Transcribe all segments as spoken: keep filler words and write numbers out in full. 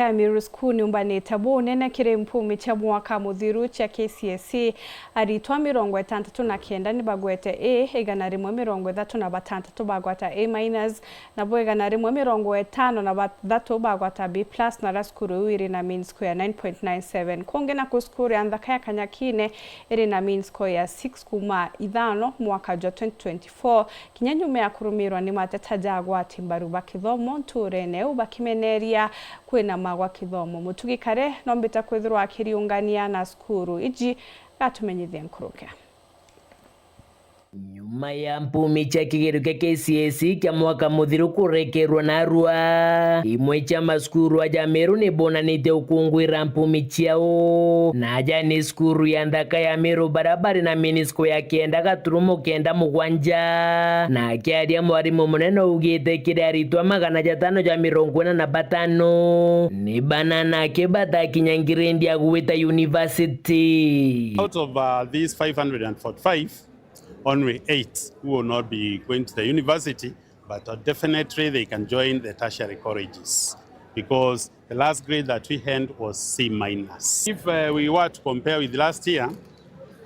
ya Meru School niumbanite bunene kiri mpumi cia mwaka muthiru cia K C S E. Aritwa mirongo itantatu na kenda ni bagwete A, igana rimwe mirongo ithatu na batantatu bagwata A minus, nabo igana rimwe mirongo itano na bathatu bagwata B plus, na aria cukuru iu iri na mean score ya nine point nine seven. Kungi naku cukuru ya nthaka ya Kanyakine iri na mean score ya six kuma ithano mwaka jwa twenty twenty-four, kinya nyuma ya kurumirwa ni mateta ja agwati mbaru ba kithomo nturene iu, bakimeneria kwinama gwa kithomo. Mutugi Kare nombite kwithirwa akiriungania na cukuru iji, gatumenyithie nkuruki. Nyuma ya mpumi cia kigerio kia K C S E kia mwaka muthiru kurekerwa narua, imwe cia macukuru aja Meru ni bonanitie ukungwira mpumi ciao, na aja ni cukuru ya nthaka ya Meru, baria bari na mean score ya kenda gaturumo kenda mugwanja. Na akiaria, mwarimu munene augite kiri aritwa magana jatano ja mirongo ina na batano ni bananake batakinya ngirendi ya gwita university. Out of, uh, these five hundred and forty-five, only eight who will not be going to the university, but, uh, definitely they can join the tertiary colleges because the last grade that we had was C minus. If, uh, we were to compare with last year,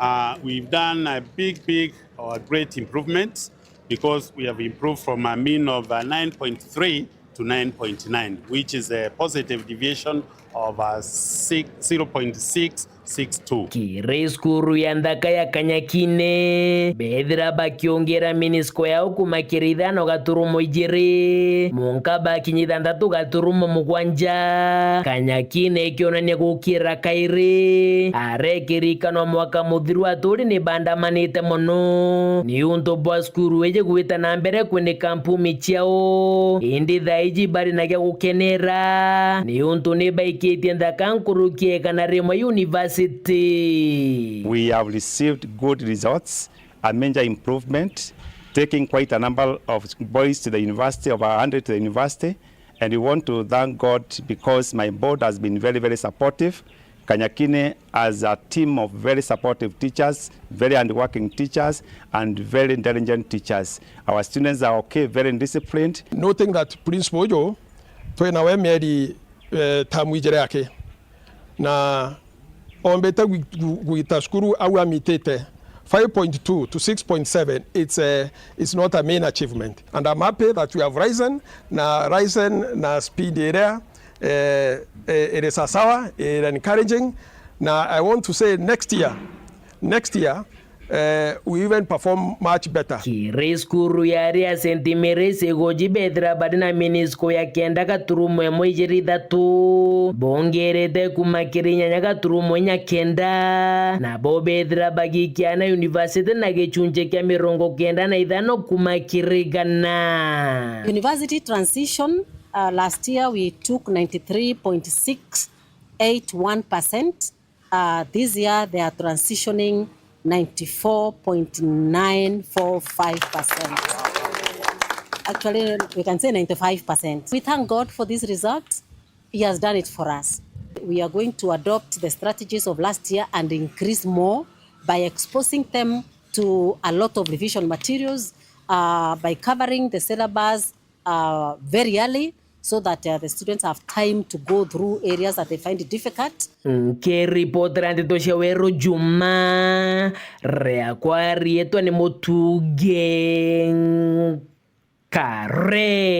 uh, we've done a big, big or a great improvement because we have improved from a mean of, uh, nine point three to nine point nine, which is a positive deviation of, uh, six, zero point six six two. Kiri cukuru ya nthaka ya Kanyakine, bethira bakiongera mean score yao kuma kiri ithano gaturumo ijiri, munka bakinya ithantatu gaturumo mugwanja. Kanyakine ikionania gukira kairi, arekirikanwa mwaka muthiru aturi ni bandamanite mono niuntu bwa cukuru iji gwita na mbere kwinika mpumi ciao, indi thaa iji bari na gia gukenera niuntu ni baikitie nthaka nkuruki ya igana rimwe university. We have received good results, a major improvement, taking quite a number of boys to the university, over a hundred to the university, and we want to thank God because my board has been very, very supportive. Kanyakine has a team of very supportive teachers, very hardworking teachers, and very intelligent teachers. Our students are okay, very disciplined. Noting that Principal Uju, twina we mieri, eh, tamu ijiri yake. Na ombite gwi-, gwi-, gwita cukuru au amitite five point two to six point seven, it's a, it's not a main achievement. And I'm happy that we have risen, na risen na speed iria, eh, eh, iri sawasawa, iri encouraging. Na I want to say next year, next year, eh, we even perform much better. Kiri cukuru ya aria Saint Mary's Igoji bethira bari na mean score ya kenda gaturumo imwe ijiri ithatu, bongerete kuma kiri inyanya gaturumo inya kenda, nabo bethira bagikiana university na gicunji kia mirongo kenda na ithano kuma kiri igana. University transition, uh, last year we took ninety-three point six eight one percent. Uh, this year they are transitioning ninety-four point nine four five percent. Actually, we can say ninety-five percent. We thank God for this result. He has done it for us. We are going to adopt the strategies of last year and increase more by exposing them to a lot of revision materials, uh, by covering the syllabus, uh, very early so that, uh, the students have time to go through areas that they find difficult. Nkiripotera ndeto cia Weru Juma, riakwa riitwa ni Mutugi Kare.